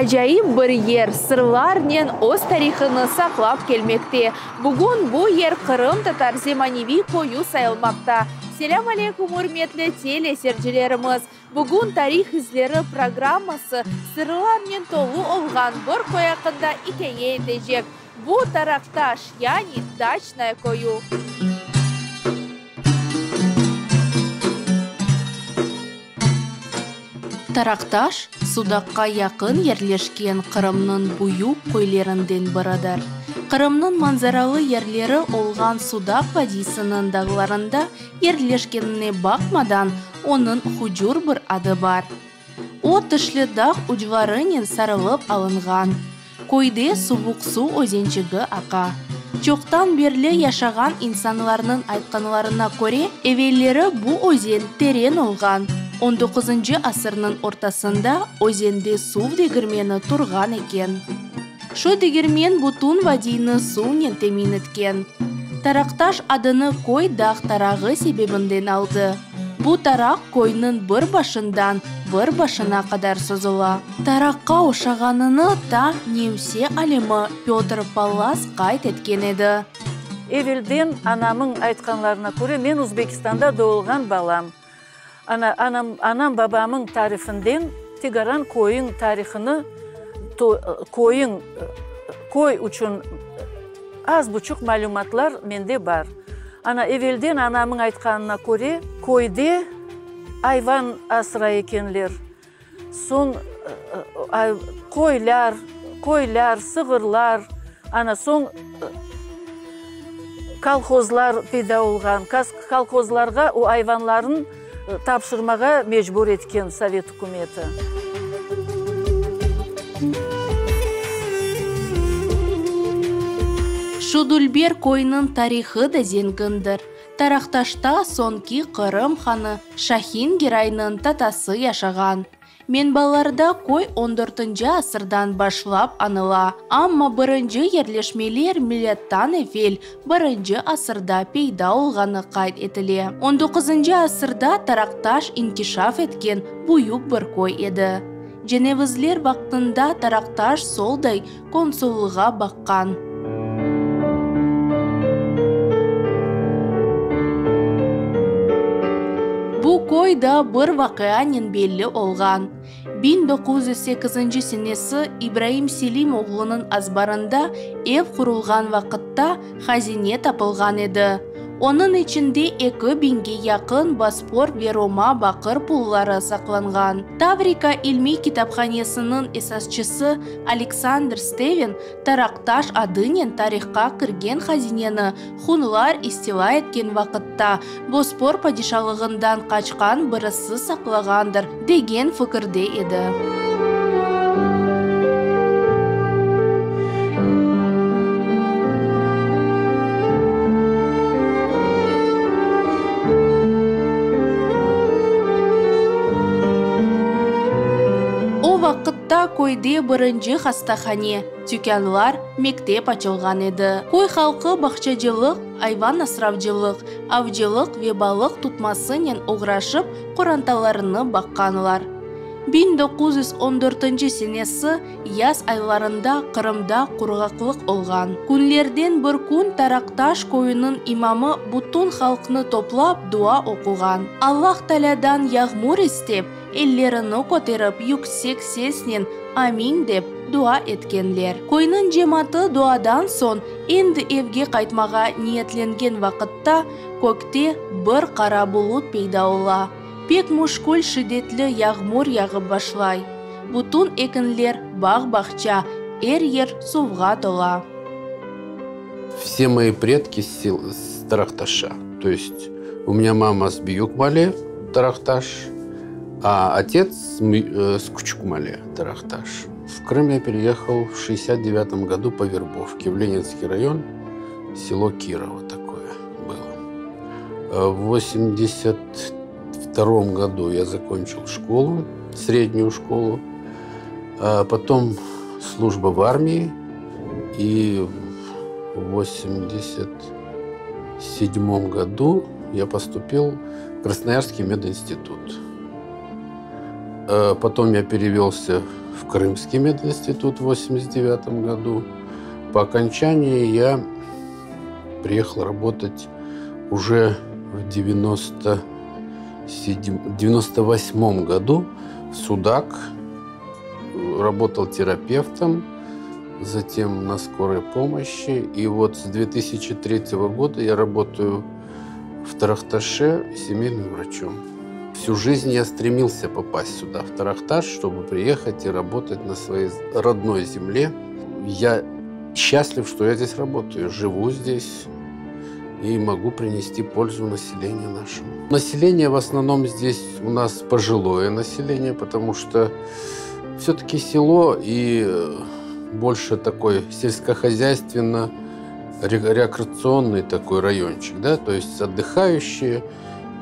Acayip bir yer, sırlarnen öz tarihını saqlap kelmekte. Bugün bu yer qırımtatar zemaneviy köyü sayılmaqta. Selâm aleyküm, ürmetli teleseyircilerimiz! Bugün Tarih izleri programması sırlarnen tolu olğan bir köy aqqında ikâye etecek. Bu, Taraqtaş, yani Daçnoye köyü. Taraqtaş, Sudaqqa yaqın yerleşken Qırımnıñ büyük köylerinden biridir. Qırımnıñ manzaralı yerleri olğan Sudaq vadiysiniñ dağlarında yerleşkenine baqmadan, onıñ hucur bir adı bar. O, tişli dağ uclarınen sarılıp alınğan. Köyde Suvuq Suv özençigi aqa. Çoqtan berli yaşağan insanlarnıñ aytqanlarına köre, evelleri bu özen teren olğan. On doquzıncı asırnıñ ortasında özende suv degirmeni turğan eken. Şu degirmen bütün vadiyni suvnen temin etken. Taraqtaş adını köy dağ tarağı sebebinden aldı. Bu taraq köyniñ bir başından bir başına qadar sozula. Taraqqa oşağanını ta nemse alimi Pötr Pallas qayd etken edi. Evelden anamıñ aytqanlarına köre, men Uzbekistanda doğulğan balam. Ana, anam, anam babamıñ tarifinden Tegaran köyüñ tarihını, köyüñ, köy içün az buçuq malümatlar mende bar. Ana, evelden anamıñ aytqanına köre, köyde ayvan asray ekenler. Soñ qoylar, qoylar, sığırlar, ana, soñ kolhozlar peyda olğan. Kolhozlarğa o ayvanlarnı tapşırmağa mecbur etken sovet ükümeti. Şu dülber köyniñ tarihı da zengindir. Taraqtaşta soñki Qırım hanı Şahin Giraynıñ tatası yaşağan. Menbalarda köy on dörtünci asırdan başlap añıla, amma birinci yerleşmeler milâttan evel birinci asırda peyda olğanı qayd etile. On doquzıncı asırda Taraqtaş inkişaf etken büyük bir köy edi. Cenevizler vaqtında Taraqtaş Solday konsullığa baqqan. Bu köy da bir vaqianen belli olğan. 1908 senesi İbraim Selim oğlunıñ azbarında ev qurulğan vaqıtta hazine tapılğan edi. Onıñ içinde eki biñge yaqın Bospor ve Roma baqır pulları saqlanğan. Tavrika ilmiy kitaphanesiniñ esasçısı Aleksandr Steven Taraqtaş adınen tarihqa kirgen hazineni hunlar istilâ etken vaqıtta Bospor padişalığından qaçqan birisi saqlağandır, degen fikirde edi. O vaqıtta köyde birinci hastahane, tükânlar, mektep açılğan edi. Köy halqı bağçacılıq, ayvan asravcılıq, avcılıq ve balıq tutmasınen oğraşıp, qorantalarını baqqanlar. 1914 senesi yaz aylarında Qırımda qurğaqlıq olğan. Künlerden bir kün Taraqtaş köyüniñ imamı bütün halqnı toplap dua oquğan. Allah Talâdan yağmur istep, ellerini köterip yüksek sesnen Amin dep dua etkenler. Köyniñ cemaatı duadan soñ endi evge qaytmağa niyetlengen vaqıtta kökte bir qara bulut peyda ola. Pek müşkül şiddetli yağmur yağıp başlay. Bütün ekinler, bağ-bağça, er yer suvğa tola. Vse moi predki s Taraqtaşa. To est u menya mama s Büyük-Male, Taraqtaş, a otets s Küçük-Male, Taraqtaş. V Krım ya pereyehal v şestdesât devâtom godu po verbovke v Leninskiy rayon, selo Kirovo takoye bylo. V vosemdesyat vtorom godu ya zakonçil şkolu, srednüyu şkolu, potom slujba v armii i v vosemdesyat sedmom godu ya postupil v Krasnoyarskiy medinstitut. Potom ya perevelsâ. в Крымский мединститут в 89 году. По окончании я приехал работать уже в 97, 98 году в Судак. Работал терапевтом, затем на скорой помощи. И вот с 2003 года я работаю в Тарахташе семейным врачом. Всю жизнь я стремился попасть сюда, в Тарахташ, чтобы приехать и работать на своей родной земле. Я счастлив, что я здесь работаю, живу здесь и могу принести пользу населению нашему. Население в основном здесь у нас пожилое население, потому что все-таки село и э, больше такой сельскохозяйственно рекреационный такой райончик, да, то есть отдыхающие.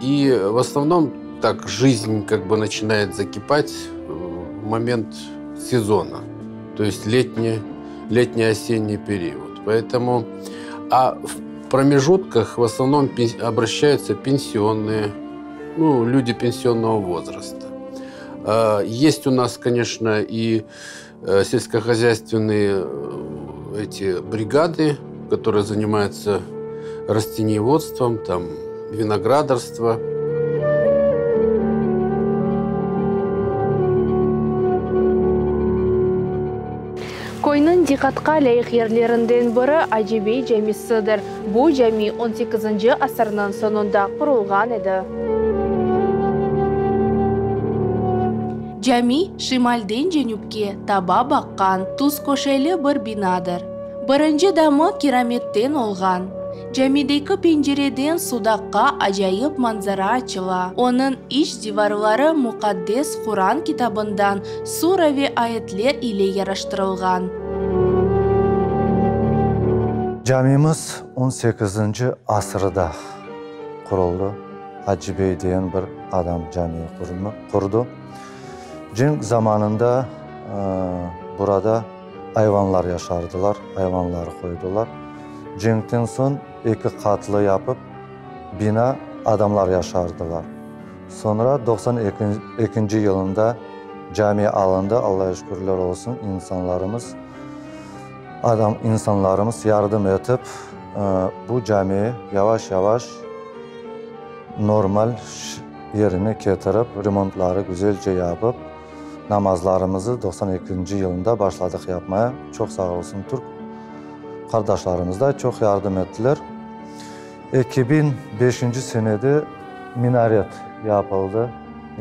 И в основном так жизнь как бы начинает закипать в момент сезона, то есть летний, летний-осенний период. Поэтому, а в промежутках в основном обращаются пенсионные, ну, люди пенсионного возраста. А, есть у нас, конечно, и э, сельскохозяйственные э, эти бригады, которые занимаются растениеводством, там, виноградарство. Köyniñ diqqatqa lâyıq yerlerinden biri Acibey camisidir. Bu cami on sekizinci asırnıñ soñunda qurulğan edi. Cami şimalden cenüpke taba baqqan tuzköşeli bir binadır. Birinci damı kiramitten olğan. Camideki pencereden Sudaqqa acayip manzara açıla. Onıñ iç divarları muqaddes Quran kitabından sura ve ayetler ile yaraştırılğan. Camimiz on sekizinci asırda quruldı. Acı-bey degen bir adam camiyi qurdı. Cenk zamanında burada ayvanlar yaşardılar, ayvanlar qoydılar. Cenkten soñ eki qatlı yapıp, bina, adamlar yaşardılar. Soñra 92 ekinci yılında cami alındı, Allaya şükürler olsun, insanlarımız, adam, insanlarımız yardım etip, bu camiyi yavaş-yavaş normal yerine ketirip, remontları güzelce yapıp, namazlarımızı 92 yılında başladıq yapmaya. Çoq sağ olsun, türk qardaşlarımız da çoq yardım ettiler. 2005 senede minaret yapıldı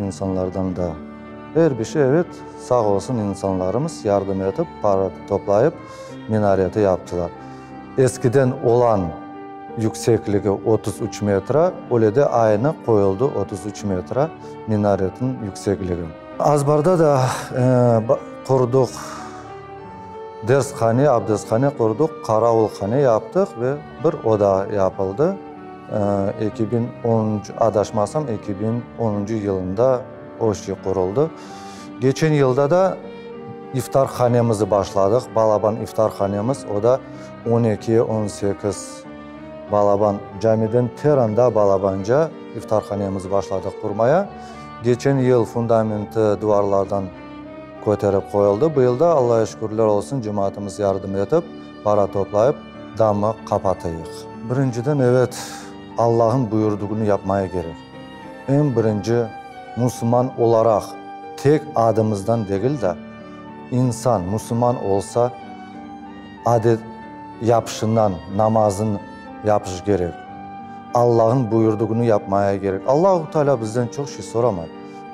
insanlardan da. Er bir şey, evet, sağ olsun insanlarımız yardım etip, para toplayıp, minareti yaptılar. Eskiden olan yüksekligi 33 metre, öyle de aynı qoyuldı 33 metre minaretin yüksekligi. Azbarda da qurduq dershane, abdesthane qurduq, qaravulhane yaptıq ve bir oda yapıldı. 2010, adaşmasam, 2010 yılında o şey quruldı. Geçen yılda da iftarhanemizi başladıq, balaban iftarhanemiz, o da 12, 18 balaban, camiden teranda balabanca iftarhanemizi başladıq qurmaya. Geçen yıl fundamenti duvarlardan köterip qoyuldı. Bu yılda, Allaya şükürler olsun, cemaatımız yardım etip, para toplayıp, damı qapatayıq. Birinciden, evet, Allah'ın buyurduğunu yapmaya kerek. Eñ birinci musulman olaraq tek adımızdan degil de, insan musulman olsa, adet yapışından, namazın yapış kerek. Allah'ın buyurduğunu yapmaya kerek. Allahu Teala bizden çoq şey soramay.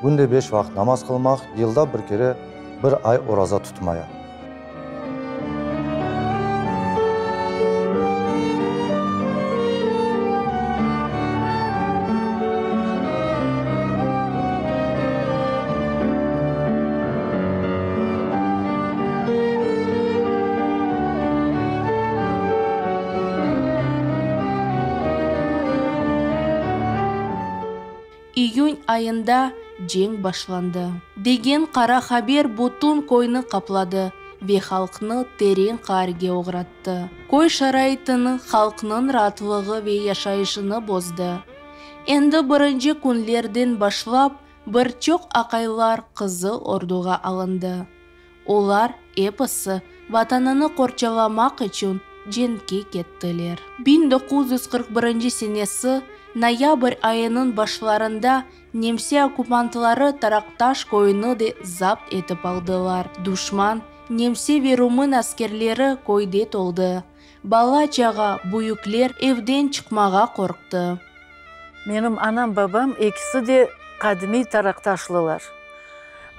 Künde beş vaqıt namaz qılmaq, yılda bir kere bir ay oraza tutmaya. İyün ayında cenk başlandı, degen qara haber bütün köyni qapladı ve halqnı teren qaarge oğrattı. Köy şaraitini, halqnıñ raatlığı ve yaşayışını bozdı. Endi birinci künlerden başlap bir çoq aqaylar Qızıl Orduğa alındı. Olar episi Vatanını qorçalamaq içün cenkke kettiler. 1941 senesi noyabr ayınıñ başlarında nemse okkupantları Taraqtaş köyüni de zapt etip aldılar. Duşman, nemse ve rumın askerleri köyde toldı. Bala-çağa, büyükler evden çıqmağa qorqtı. Menim anam-babam ekisi de qadimiy taraqtaşlılar.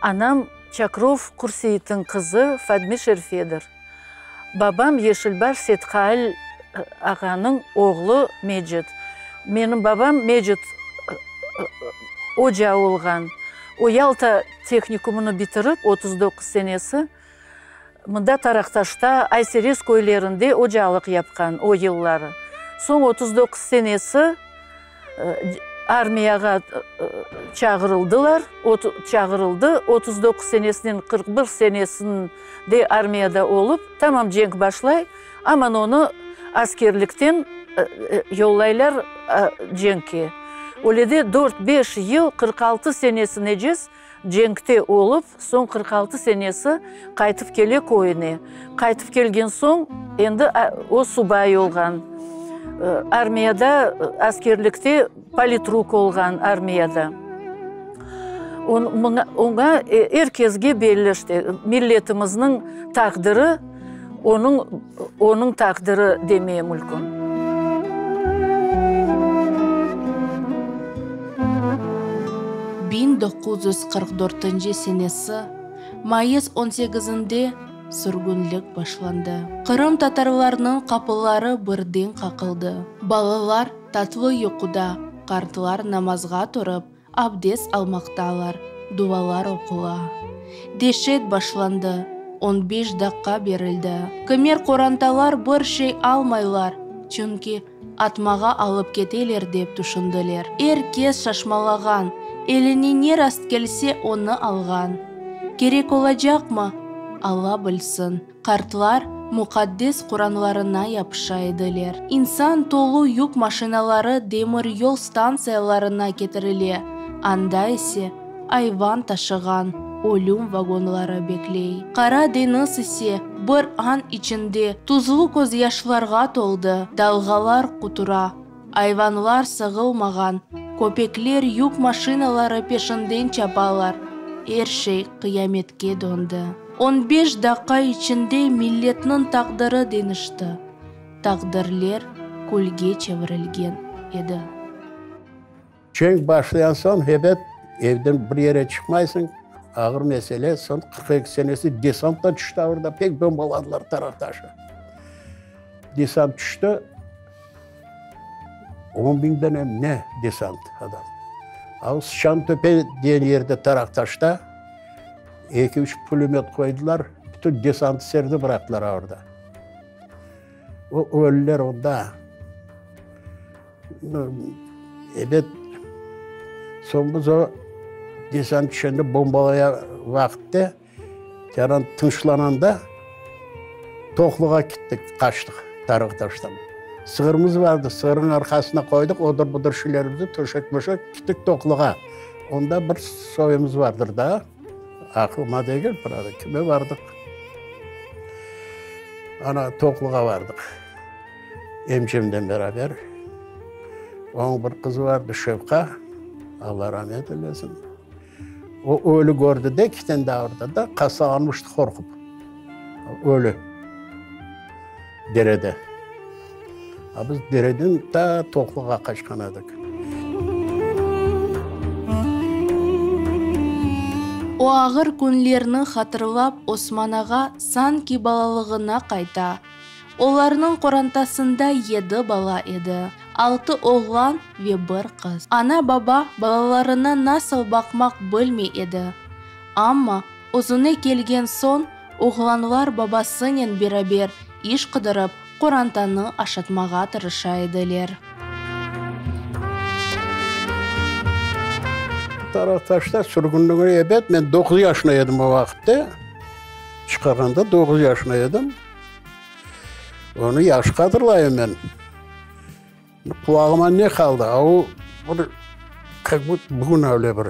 Anam Çakrov Qurseitniñ qızı Fadme Şerfedir. Babam Yeşilbaş Setqail ağanıñ oğlu Mecit. Menim babam Mecit oca olğan. O Yalta tehnikumını bitirip, 39 senesi, mında Taraqtaşta, Ayserez köylerinde ocalıq yapqan o yılları. Soñ 39 senesi Armiyağa çağırıldılar, çağırıldı, 39 senesinen 41 senesinde armiyada olıp, tamam cenk başlay, aman onı askerlikten yollaylar cenkke. Öyle de dört-beş yıl, 46 senesinecez Cenkte olıp, soñ 46 senesi qaytıp kele köyüne. Qaytıp kelgen soñ, endi o subay olğan. Armiyada, askerlikte politruk olğan armiyada. Oña er kesge belli işte, milletimizniñ taqdiri onıñ, onıñ taqdiri demeye mülkün. 1944 senesi mayıs on segizinde sürgünlik başlandı. Qırım tatarlarnıñ qapıları birden qaqıldı. Balalar tatlı yuquda, qartlar namazğa turıp, Abdest almaqtalar, dualar oqula. Deşet başlandı, on beş daqqa berildi. Kimer qorantalar bir şey almaylar, çünki atmağa alıp keteler dep tüşündiler. Er kes şaşmalağan, eline ne rastkelse onı alğan. Kerek olacaqmı? Alla bilsin. Qartlar muqaddes Quranlarına yapışa ediler. İnsan tolu yük maşinaları demiryol stantsiyalarına ketirile, anda ise ayvan taşığan ölüm vagonları bekley. Qara deñiz ise bir an içinde tuzlu közyaşlarğa toldı, dalğalar qutura, ayvanlar sığılmağan, köpekler yük maşinaları peşinden çapalar, er şey qıyametke döndi. On beş daqqa içinde milletniñ taqdiri deñişti, taqdirler külge çevirilgen edi. Cenk başlayan soñ, ebet, evden bir yere çıqmaysıñ, ağır mesele, soñ 42 senesi desant da tüşti orada, pek bombaladılar Taraqtaşnı. Desant tüşti, on biñden em ne desant adam. Al Sıçantöpe degen yerde Taraqtaşta eki-üç pulömet qoydılar, bütün desantı serde bıraqtılar orada. O ölüler onda. Ebet, soñ biz o desant tüşkende bombalaya vaqıtte, Keran tınçlananda toqluğa kittik, qaçtıq Tarıqtaştan. Sığırımız vardı, sığırıñ arqasına qoydıq odır-budır şeylerimizni, töşek-möşek, kittik toqluğa. Onda bir soyumız vardır daa, aqlıma degil, pravda, kime vardıq. Ana, toqluğa vardıq emcemden beraber. Onıñ bir qızı vardı, Şevqa, Alla ramet eylesin. O ölü kördi de, kiten dağırdı da, qasalanmıştı qorqıp. Ölü. Derede. A biz dereden ta toqluğa qaçqan edik. O ağır künlerni hatırlap Osman ağa sanki balalığına qayta. Olarnıñ qorantasında yedi bala edi, altı oğlan ve bir qız. Ana-baba balalarına nasıl baqmaq bilmey edi. Amma özüne kelgen soñ, oğlanlar babasınen beraber iş qıdırıp, qorantanı aşatmağa tırışa ediler. Taraqtaşta sürgünligini ebet, men doquz yaşında edim o vaqıtte, çıqarğanda doquz yaşında edim. Onı yahşı hatırlayım men. Qulağıma ne qaldı? A o bir, kak budto bugün öyle bir.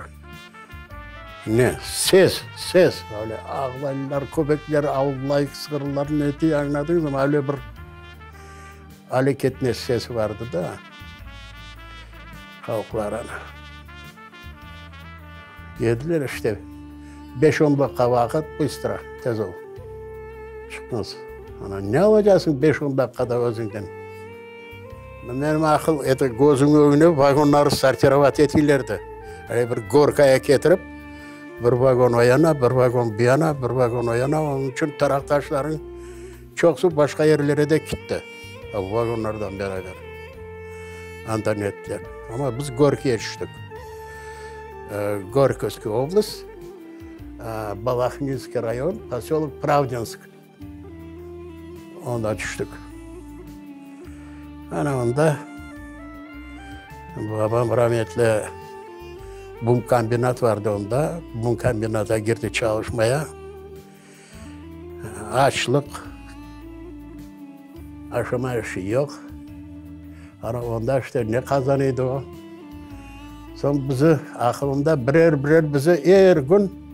Ne, ses, ses, öyle ağlaylar, köpekler avlay, sığırlar neti, añladıñızmı, öyle bir aleketne ses vardı da halqlarına. Dediler işte, beş-on daqqa vaqıt, bıstro, tez ol, çıqıñız. Ana, ne alacaqsıñ beş-on daqqada özüñden? Menim aqıl, eto, közüñ ögüne vagonları sortirovat eteylerdi. Öyle bir gorkaya ketirip, bir vagon o yana, bir vagon bu yana, bir vagon o yana, onıñ içün taraqtaşlarıñ çoqusı başqa yerlere de kitti, o vagonlardan beraber. Anda nettiler. Amma biz Gorkiye tüştik. Gorkovskiy oblast, Balahninskiy rayon, posyolok Pravdinsk. Onda tüştik. Ana onda babam rametli bumkombinat vardı onda. Bumkombinata girdi çalışmaya. Açlıq, aşama işi yoq. Ana onda işte ne qazanıydı o. Soñ bizi aqılında birer-birer bizi er kün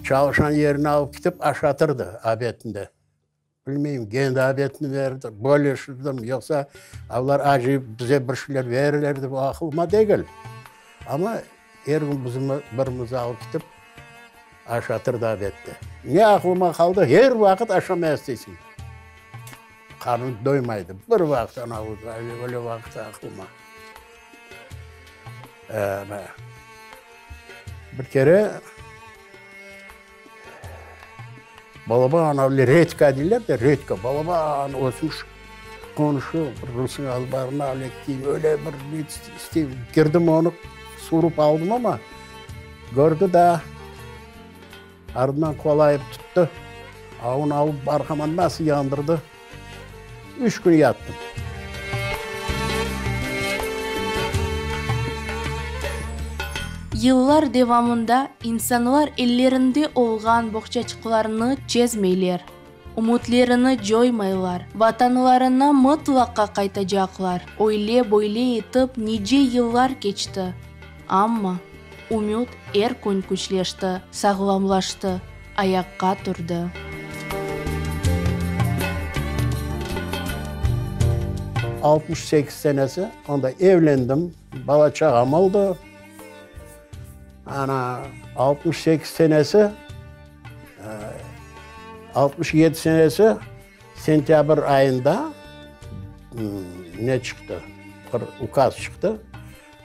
Çalışan yerine alıp ketip aşatırdı obedinde. Bilmeyim, kendi obedini berdi, bölüşirdim, yoqsa olar acıyıp bize bir şeyler verirlerdi, bu aqılıma degil. Amma er kün bizim birimizni alıp ketip aşatırdı obedde. Ne aqılıma qaldı, er vaqıt aşamaya isteysiñ. Qarnıñ doymaydı. Bir vaqıt ana öyle vaqıt aqılıma. Bir kere balaban öyle redka deyler de, redka, balaban ösmüş qonşu bir rusnıñ azbarına öyle kiyim, öyle bir isteyim. Kirdim onı surup aldım ama, kördi da, ardından qolayıp tuttı. Avını alıp arqama nasıl yandırdı. Üç kün yattım. Yıllar devamında insanlar ellerinde olğan boğçaçıqlarnı çezmeyler, ümütlerini coymaylar, vatanlarına mıtlaqa qaytacaqlar. Öyle-böyle etip nice yıllar keçti, amma ümüt er kün küçleşti, sağlamlaştı. Ayaqqa turdı. 68 senesi, onda evlendim, bala-çağam oldı. Ana, 68 senesi, 67 senesi sentâbr ayında ne çıqtı, bir ukaz çıqtı.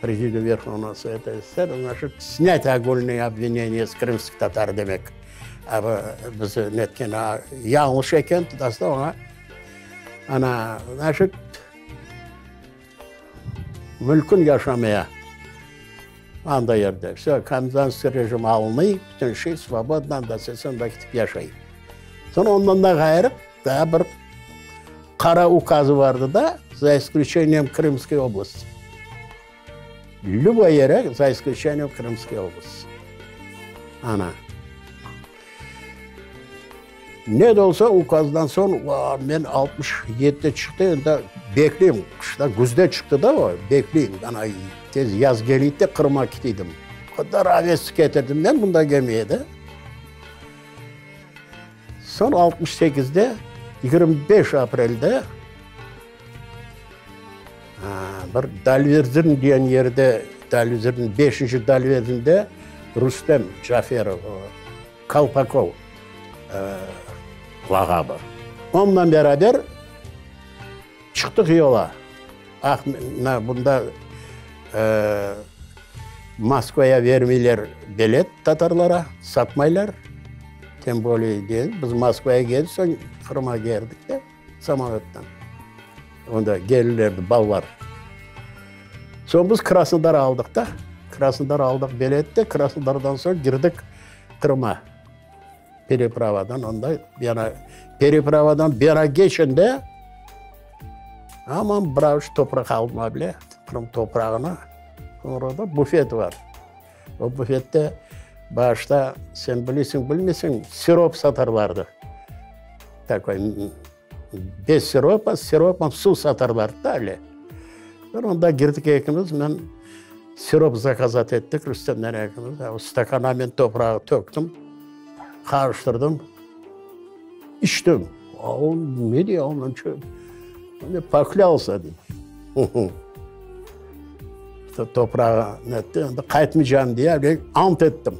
Prezidium Verhovnogo Soveta SSR, znaşit, snât ogulnıye obvineniye s krımskih tatar demek. Bizi netken yañlış eken, tutası oña. Ana, znaşit, mümkün yaşamaya anda yerde. Vse, komendantskiy rejim alınıy, bütün şey svobodno, anda sesen anda ketip yaşay. Soñ ondan da ğayrı daa bir Qara ukazı vardı da, za isklüçeniyem Krımskoy oblasti. Lüboy yere za isklüçeniyem Krımskoy oblasti. Ana. Ne de olsa ukazdan soñ, men 67-de çıqtı, endi bekleyim, qışta, küzde çıqtı da o, bekleyim, ana, tez yaz keleydi de Qırımğa keteydim. O qadar aves ketirdim men bunda kelmeye de. Soñ 68-de, 25 aprelde bir Dalverzin degen yerde, Dalverzin, beşinci Dalverzinde Rustem Caferov, Kolpakov lağabı, onunla beraber çıqtıq yola. Ah, mına bunda Moskvaya vermeyler bilet tatarlara, satmaylar. Tem bolее değil, biz Moskvaya geldik, soñ Qırımğa geldik de samolöttan. Onda gelirlerdi ballar. Soñ biz Krasnodar aldıq da, Krasnodar aldıq bilet de, Krasnodardan soñ girdik Qırıma. Perepravadan onda yana perepravadan bera geçende aman bir avuç topraq aldım bile, Qırım toprağını. Orada bufet var. O bufette başta sen bilesiñ, bilmeysiñ, sirop satarlardı. Takoy bez siropa, siropla suv satarlardı da öyle. Sonra onda girdik ekimiz, men. Sirop zakazat ettik Rüstemden ekimiz. O stakana men toprağı töktim, qarıştırdım, içtim. A o ne dey, ondan çö, poklâlsa dey. Toprağı netti, endi qaytmaycam diye ant ettim.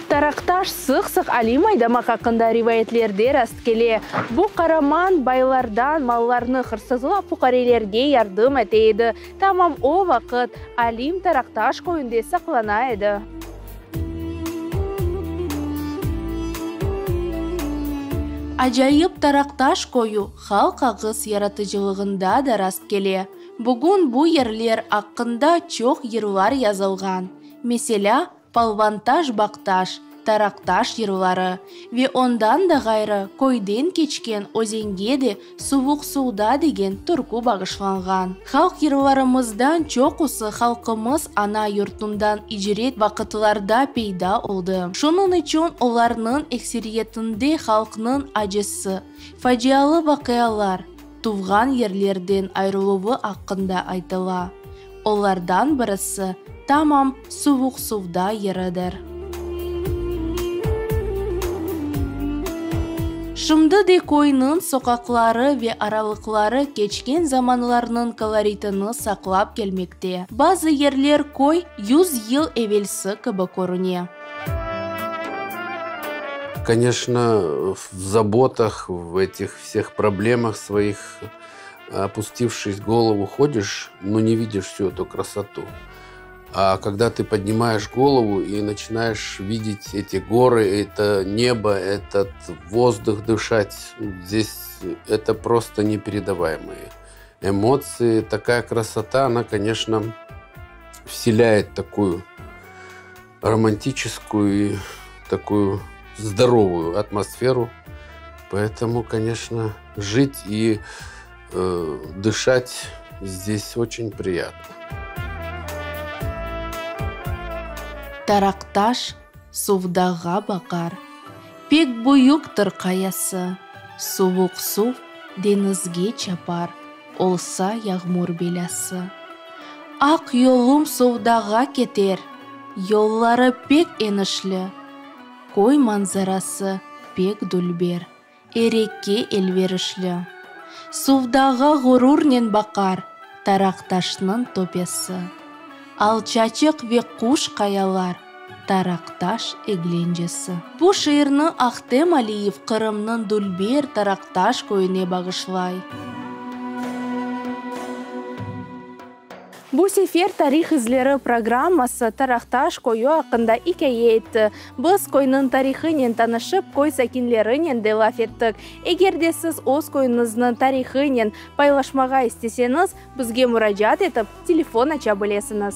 Taraqtaş sıq-sıq Alim Aydamaq aqqında rivayetlerde rastkele. Bu qaraman baylardan mallarnı hırsızlap, fuqarelerge yardım ete edi. Tamam o vaqıt Alim Taraqtaş köyünde saqlana edi. Acayip Taraqtaş köyü halq ağız yaratıcılığında da rastkele. Bugün bu yerler aqqında çoq yırlar yazılğan. Meselâ, Palvantaş Baqtaş, Taraqtaş yırları ve ondan da ğayrı köyden keçken özenge de Suvuq suvda degen türkü bağışlanğan. Halq yırlarımızdan çoqusı halqımız ana yurtundan icret vaqıtlarda peyda oldı. Şunıñ içün olarnıñ ekseriyetinde halqnıñ acısı, facialı vaqialar, tuvğan yerlerden ayırıluvı aqqında aytıla. Olardan birisi tamam Suvuq suvda yırıdır. Şimdi de köyniñ soqaqları ve aralıqları keçken zamanlarnıñ koloritini saqlap kelmekte. Bazı yerler köy yüz yıl evelsi kibi körüne. Koneçno, v zabotah, v etih vseh problemah svoih opustivşis golovu hodiş, no ne vidiş vsю etу krasotу. А когда ты поднимаешь голову и начинаешь видеть эти горы, это небо, этот воздух дышать, здесь это просто непередаваемые эмоции. Такая красота, она, конечно, вселяет такую романтическую и такую здоровую атмосферу. Поэтому, конечно, жить и э, дышать здесь очень приятно. Taraqtaş Suvdağğa baqar, Pek büyüktir qayası, Suvuq suv deñizge çapar, Olsa yağmur belâsı. Aq yolum Suvdağğa keter, Yolları pek enişli, Köy manzarası pek dülber, Erekke elverişli. Suvdağğa ğururnen baqar Taraqtaşnıñ töpesi. Alçaçıq ve quş qayalar Taraqtaş eglencesi. Bu şiirni Ahtem Aliyev Qırımnıñ dülber Taraqtaş köyüne bağışlay. Bu sefer Tarih izleri programması Taraqtaş köyü aqqında ikâye etti. Biz köyniñ tarihınen tanışıp, köy sakinlerinen de laf ettik. Eger de siz öz köyüñizniñ tarihınen paylaşmağa isteseñiz, bizge muracaat etip, telefon aça bilesiñiz.